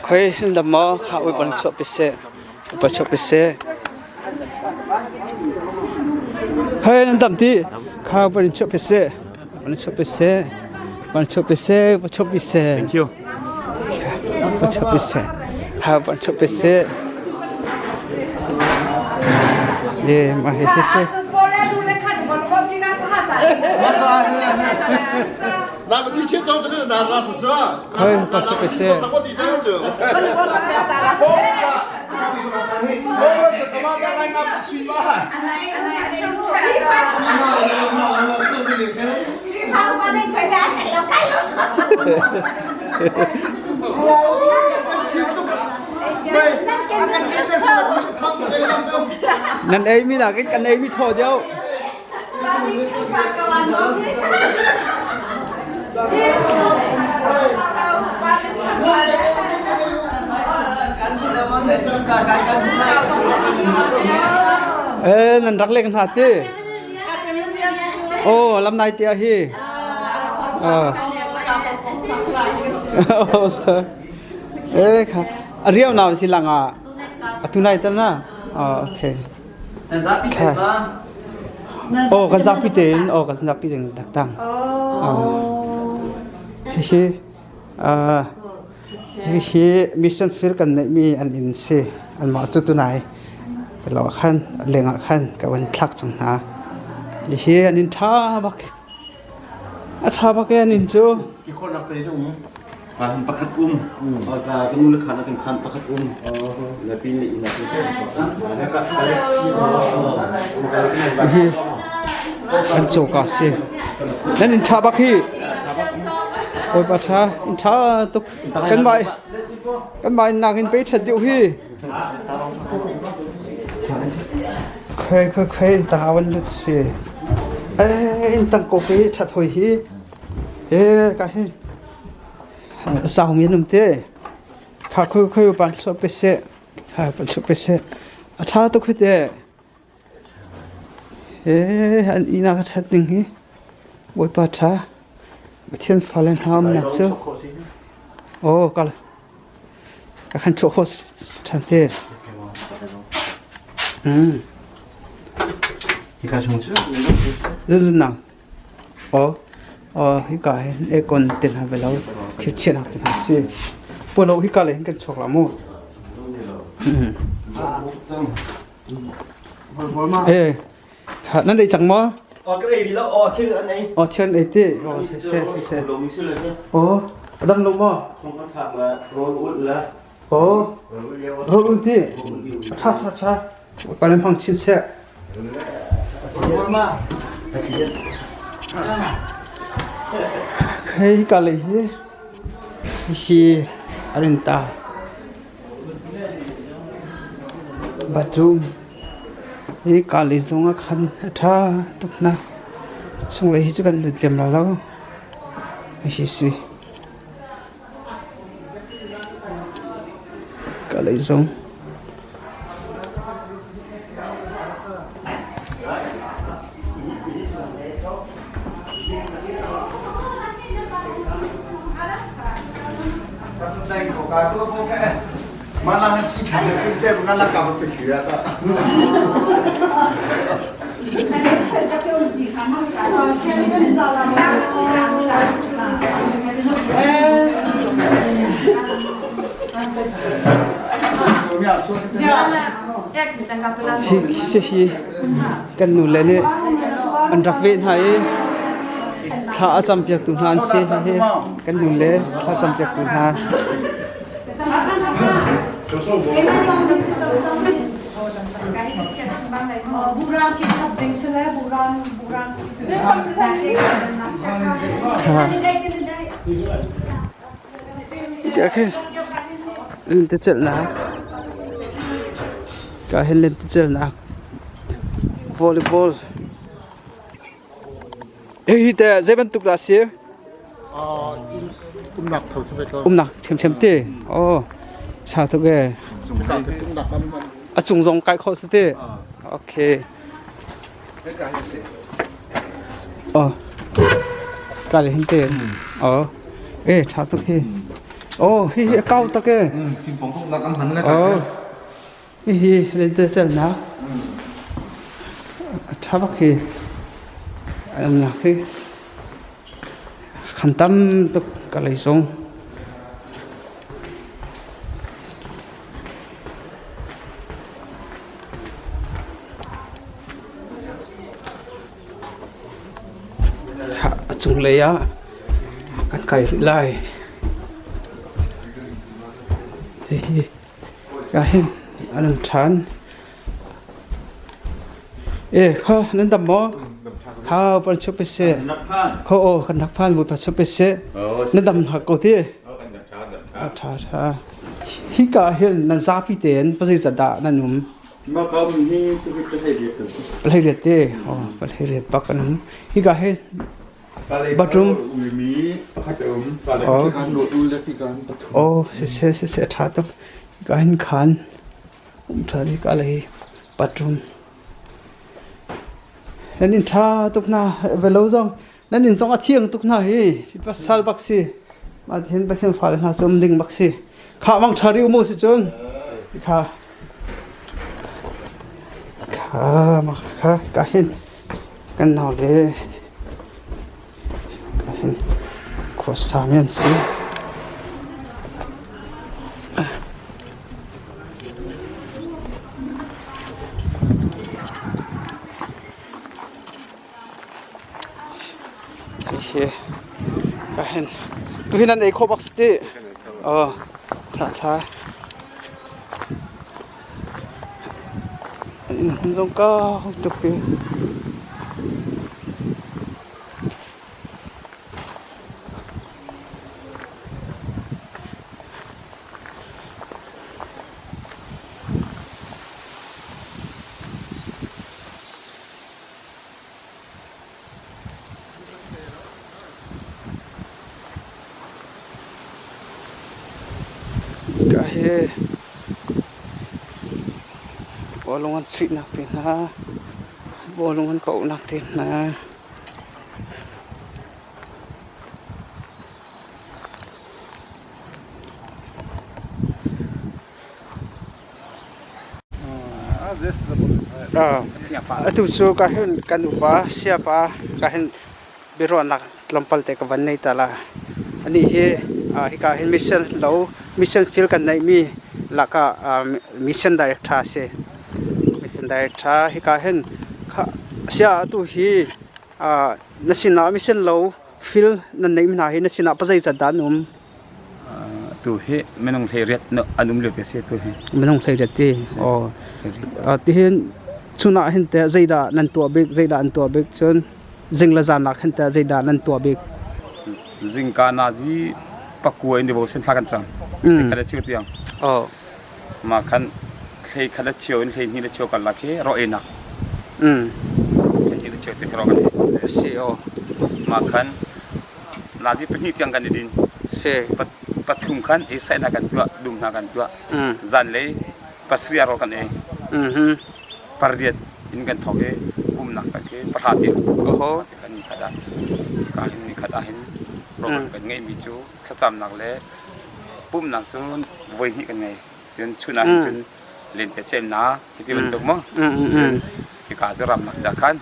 Khoi dam maw kha ui pon chuah pi seh. Pa chuah pi seh. Khoi nan dam ti kha pon chuah pi seh. Pon chuah pi seh. Pon chuah pi seh. Pa chuah pi seh. Thank you. Pa chuah pi seh. Kha pon chuah pi seh. Ye ma he he seh. Khoi pa chuah pi seh. Nan ei mi nakin kan ei mi thaw deuh. Eh, nan rak leng hna ti. Oh, lam nai tia hi. Ah. Oh, Eh, kha. A riau nau si lang ah. Atu nai tan na. Oh, okay. Kha. Oh, kan zapi tein, oh, kan zapi tein dak tang. Oh. Hihi ah hihi mission field kan neihmi an inn si. Anmah cu tunai lo khan lengah khan ka van thlak cang hna. Hihi an inn ṭha bak. A ṭha bak e an inn cu. Tikhawhnak pe um. Kan pakhat um. Ka nu le khan kan khan pakhat um. Le pin le ina Hi an coka si. Nan inn ṭha bak hi. Bawipa ṭha, inn ṭha tuk. Kan mah kan mah inn nakin pei ṭhat deuh hi. Khoi khoi khoi in tang awan lut si. Eh in tang ko hi ṭhat hoi hi. Eh ka hi. Sau mi num te. Kha khoi khoi pan chuah pe seh. Kha pan chuah pe seh. A ṭha tuk hi te. Eh an ina ka ṭhat ning hi. Bawipa ṭha. Pathian fale hna umnak cu. Oh kal. Ka khan chuah khawh ṭhan te. Hika chung cu Zun nang. Oh, oh hika hin aircon te hna ve lo thil chiahnak te hna si. Pualo hika le hin kan chuak la mu. Eh, nan ei cang maw? Oh, ka ei lo. Oh, thil an ei. Oh, thil an ei ti. Oh, si si si si. Oh, adang lo maw? Thong kan thlak la, rawl ul la. Oh, rawl ul ti. Tha tha tha. Kan hmang chin seh. Hei ka lei hi hi arin ta. Bathroom hi ka lei zong ah khan a ṭha tuk hna. Chunglei hi cu kan lut lem lai lo. Hi si. Ka lei zong. Hihi kan nule nih an rak veh hna i thla a campiaktu hna an si. Hihi kan nule thla campiaktu hna. Lentecelhnak ka hin lentecelhnak volleyball Hihi teh zei bantuk dah a si? Umnak tho si ve ko. Umnak ṭhiamṭhiam te. Oh, ṭha tuk ee. A cung zong kai khawh si te. Okay. Oh, ka le hin te. Oh, eh ṭha tuk hi. Oh, hi hi kau tak e. Pingpong tuk nak an hman le. Oh. Hi hi lente cel nak. Tha bak hi. Am nak hi. Khan tam tuk ka lei song. A cunglei ah kan kai rih lai. Hihi ka hin an um ṭhan. E kha nan dam maw? Kha par chup se. Kho o kan rak phan bu par chup se. Na dam hak ko ti. Ṭha ṭha. Hi ka hin nan zapi tein pasai dah nan um. Palhei te palhei bak an um. Hika hi bathroom oh siseh siseh a ṭha tuk. Hika hin khaan um ṭha hika lei bathroom. Nan inn ṭha tuk hna velo zong nan inn zong a thiang tuk hna hi pasal bak si. Mah hin Pathian fale hna cu um ding bak si. Khah mang ṭha rih mu si cun. Kha kha ma kha ka hin kan nau le ka hin khuasa mi an si. Hihi ka hin tuhin an ei khawh bak si ti. Oh, tha tha. An inn hmun zong kau tuk hi. Ka hi bawlung an chuihnak te hna, bawlung an pohnak te hna. Atu cu ka hin kan upa siapa ka hin biaruahnak tlawmpal te ka van nei ta la. Anih hi hika hin mission lo mission field kan neihmi lakah mission director a si. Mission director hika hin sia atu hi na sinah mission lo field nan neihmi hna hi na sinah pazeizat dah an um? Tu hi minung hleiriat an um lio te si tu hi. Minung hleiriat ti. Oh. Tihin chunah hin te zeidah nan tuah bik zeidah an tuah bik cun zing le zan nak hin te zeidah nan tuah bik? Zingka nazi pakua in devotion thla kan cam. Khat a cheu tiang. Oh. Ma khan hlei khat a cheu in hlei hnih le cheu karlak hi ro enak. Hlei hnih le cheu te ro kan ei. Si oh. Ma khan Nazi pahnih tiang kan i din. Si. Pathum khan ei sai hna kan tuah, dum hna kan tuah. Zanlei pasarih ah rawl kan ei. Pariat in kan thawk i umnak caan khi pahra tiang. Oho. Kan ni khat ah ka hin ni khat ah hin rawl kan ngeihmi cu thlacamnak le pumhnak cu voi hnih kan ngei. Cun chun ah hin cun lentecelnak hiti bantuk maw hika cu ramlak ca khan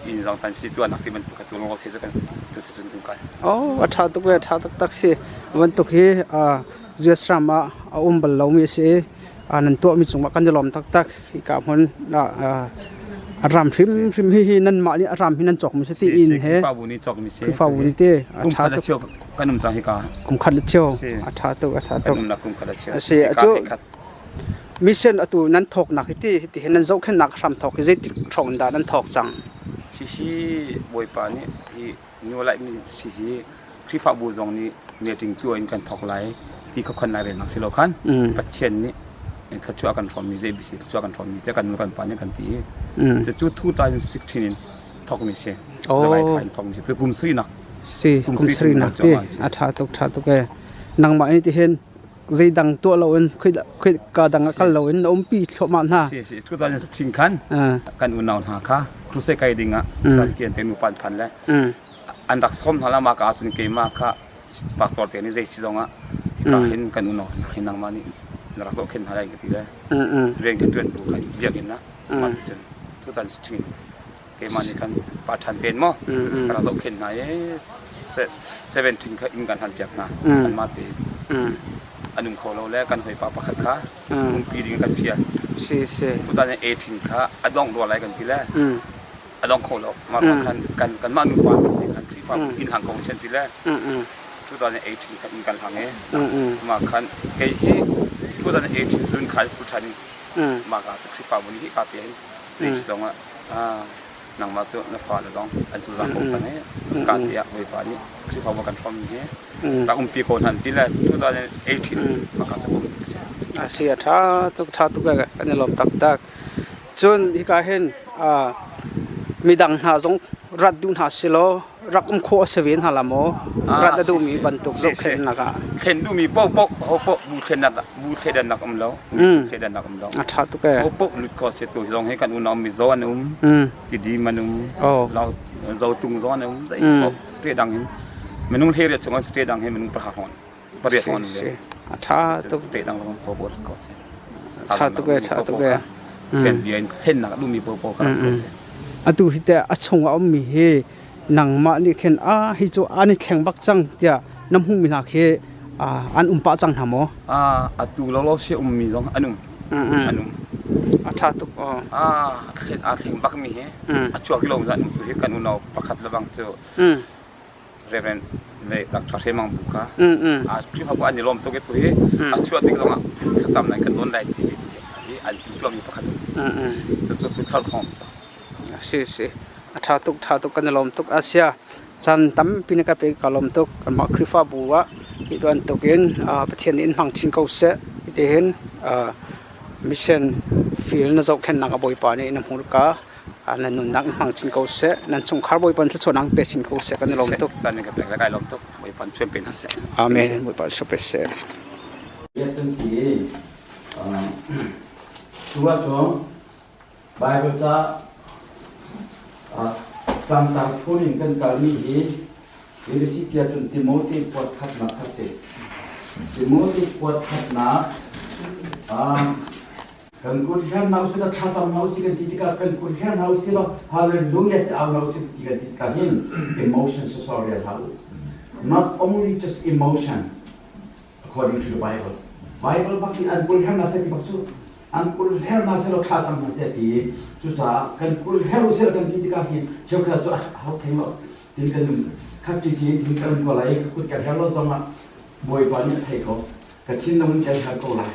inn zong tan si tuahnak ti bantuk kha tu lawng si cu kan cu cun kan kal. Oh, a ṭha tuk le ṭha taktak si. Bantuk hi US ram ah a um bal lomi a si i nan tuahmi cungah kan i lawm taktak. Hika hmun a ram hrimhrim hi hi nanmah nih a ram hi nan cawkmi si ti inn he Khrihfabu nih cawkmi si. Khrihfabu nih ti a Kum ṭha khat a tuk. cheu kan um cang hika. Kum khat le cheu Si. a ṭha tuk a ṭha Kan tuk. umnak kum khat a cheu. A si, Hika cu khat. Mission atu nan thawknak hi ti hi nan zohkhenhnak hram thawk hi zeitik hrawng in dah nan thawk cang? Hihi Bawipa nih hi New Life Ministry hi Khrihfabu zong nih meeting tuah in kan thawk lai ti kha khon lai relnak si lo khan Pathian nih thluachuah kan hrawmmi zei bisi thluachuah kan hrawmmi te kan nu kan pa nih kan ti i cucu 2016 in thawkmi si. July thla in thawkmi si. Tu kum sarinak si kum sarinak ti a ṭha tuk ṭha tuk e nangmah nih ti hin zeidang tuah loin ka dang ah kal loin na umpi thluahmah hna. Si si 2016 khan kan unau hna kha crusade kai ding ah Sarkian te nupa an phan le an rak sawm hna la mah ka ahcun keimah kha pastor te nih zei si zong ah Hika hin kan unau hna hi nangmah nih na rak zohkhenh hna lai ka ti le rian kan ṭuan bu khan biakinn ah mah ti cun tutan stream keimah nih khan pa ṭhan tein maw ka rak zohkhenh hna i 17 kha inn kan hlan piak hna anmah tein an um kho lo le kan hawipa pakhat kha umpi ding kan fial. Si si. Tutan 18 kha a dongh rua lai kan ti le a dong kho lo. Mah ruang khan kan kanmah nupa nih khan Khrihfa inn hlang ko sian ti le 2018 khan inn kan hlang i mah khan kei hi 2018 June kha pu ṭhan in mah ka cu Khrihfabu nih hi ka te hin place zong ah nangmah cu na fale zong an cu ko cang i ka te ah Bawipa nih Khrihfabu kan hrawm hi rak umpi ko hna ti le 2018 mah ka cu um ti si. A si a ṭha tuk ṭha tuk kan i lawm taktak. Cun hika hin midang hna zong rat duh hna silaw rak um khawh a si ve hna la maw? Rat a duhmi bantuk zohkhenhnak ah. Thlen duhmi paohpaoh hopaoh bu thlennak bu thleidannak um lo. Thleidannak um lo. A ṭha tuk ee. Hopaoh lut kho si tu zong hi kan unau Mizo an um, Tidim an um, Zotung zong an um, zei paoh state dang hin minung hlei riat chung an state dang hin minung pahra hon pariat hon le. A ṭha tuk. State dang zong kho rat kho si. Ṭha tuk ee, ṭha tuk ee. Thlen bia in thlennak duhmi paohpaoh ka rat kho si. Atu hi teh a chung a ummi hi nangmah nih khin a hi cu an i thleng bak cang tiah na hmuhmi hna khi an um pah cang hna maw? Atu lawlaw si ummi zong an um. An um. A ṭha tuk. Aa thleng bakmi hi a chuak lo zan um tu hi kan unau pakhat lebang cu Reverend le Dr. Hre Mang Bu kha a Khrihfabu an i lawm tuk i tu hi a chuah tik zongah thlacam nan kan nawn lai ti hi an tuahmi pakhat cucu tu thar khawm cu. Si si a ṭha tuk ṭha tuk kan i lawm tuk asia chan tampi na ka pe ka lawm tuk kanmah Khrihfabu ah hi bantuk in Pathian nih in hmang chin ko seh ti hin mission field na zohkhenhnak a Bawipa nih na hmurka na nunnak in hmang chin ko seh nan chungkhar Bawipa thluachuahnak pe chin ko seh kan i lawm tuk. Caan ka pek le kai lawm tuk Bawipa chuan pe hna seh. Amen Bawipa chuan pe seh. Kan si tu ahcun Bible ca tlangtar phun in kan kalmi hi zei si tiah cun Timote kuat khatnak kha si. Timote kuat khatnak kan kut her hna usih law thlacam hna usih kan ti tikah kan kut her hna usih law hallelujah ti au hna usih ti kan ti tikah hin emotion sawsawh rel hlah u. Not only just emotion according to the Bible. Bible bak in an kul her hna seh ti bak cu an kul her hna seh law thlacam hna seh ti cucaah kan kul her usih kan ti tikah hin cheukhat cu hau theng lo tin kan khat ti ti tin kan ko lai kut kan her lo zongah Bawipa nih a thei ko ka thinlung in kan her ko lai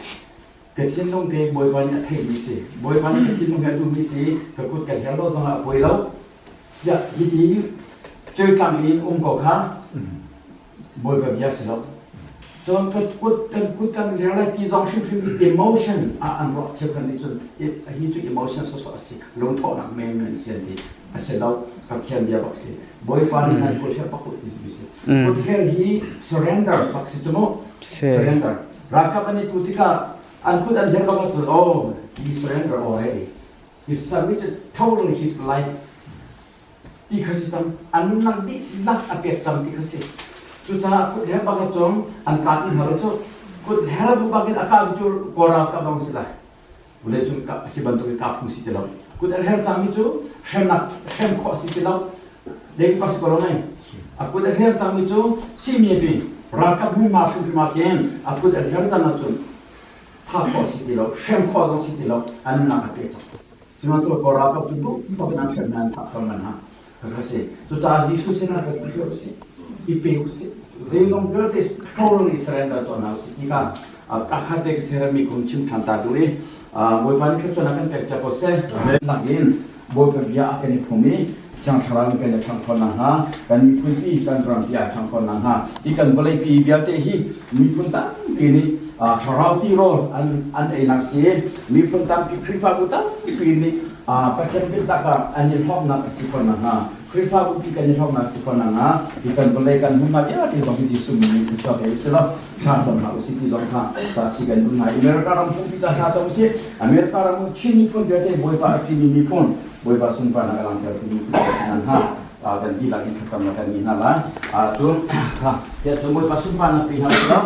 Ka thinlung te Bawipa nih a theihmi si. Bawipa nih ka thinlung he a duhmi si. Ka kut ka hler lo zongah a poi lo. Tiah hiti cuitlang in um ko kha Bawipa bia si lo. Cun ka kut kan kut kan hler lai ti zong hrimhrim i emotion ah an ruah cheukhat nih cun hi cu emotion sawsawh a si lungthawhnak men men si an ti a si lo Pathian bia bak si Bawipa nih nan kut her bak ti si kut her hi surrender bak si cu mu surrender Ralkap an i tu tikah an kut an hler bak ahcun oh he surrender already. He submitted totally his life ti kha si cang. A nunnak dihlak a pek cang ti kha si. Cucaah kut hler bak ahcun an kah ti hna lo cu kut hler bu bak in a kah cu Kawl ralkap bang si lai. Vawlei cung hi bantuk in kah phung si ti lo. Kut an hler cangmi cu hremnak hrem khawh si ti lo. Deng pas ko lo nai. A kut a hler cangmi cu simi pi ralkap hmunhma hrimhrim ah khin a kut an hler cang ahcun thah khawh si ti lo, hrem khawh zong si ti lo, an nunnak a pe cang. Sihmanhsehlaw Kawl ralkap cu duh bak in an hrem hna an thah ko man ha. Kha si. Cucaah Jesuh sinah kan i pe usih. I pe usih. Zeizong vialte totally surrender tuah hna usih ti kha akhat te ka serami kong chim ṭhan ta duh i Bawipa nih thluachuah kan pek piak ko seh. Lakin Bawipa bia a kan i phum i Thiang Thlarau in kan i ṭhangh khawh nakhnga kan miphun pi kan rampi a ṭhangh khawh nakhnga hi kan vawleipi vialte hi miphun tampi nih thlarau tirawl an an einak si miphun tampi Khrihfabu tampi nih Pathian biatak ah an i hlawknak a si khawh nakhnga Khrihfabu pi kan i hlawknak a si khawh nakhnga hi kan vawlei kan hmunhma vialte zong hi Jesuh min in thluachuah pe usih law thla cam hlah usih ti zong kha ta chi kan um hna. America ram pumpi ca thla cam usih. America ram Chin miphun vialte Bawipa a ṭimi miphun Bawipa sunparnak a langhtertu miphun kan si nakhnga kan dihlak in thlacamnak kan ngei hna lai. Cun kha cun Bawipa sunparnak pe hna usih law.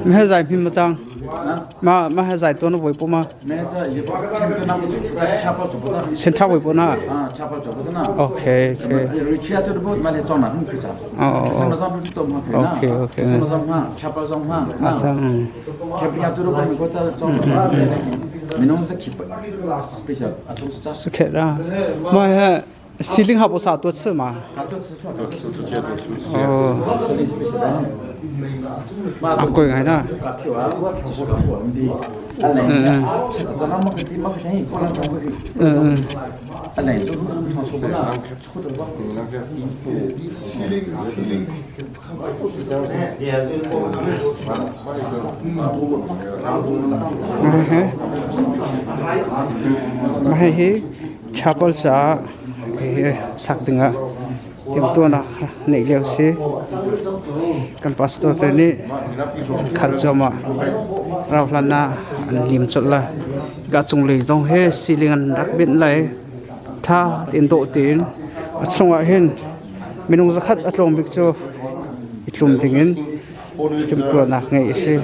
Ma zai phim ma chang ma ma zai to na voi po ma sen tha voi po na okay okay okay okay asa 是开的，嘛还西林还不啥多吃嘛？哦，啊贵ไงนะ嗯嗯嗯 Mah hihi chapel caah hihi sak dingah timhtuahnak neih lio a si. Kan pastor te nih khat cuahmah rauhhlan ah an lim colh lai. Hika cunglei zong hi ceiling an rak binh lai. Ṭha tein dawh tein a chungah hin minung zakhat a tlawm bik cu i tlum dingin timhtuahnak ngeih a si.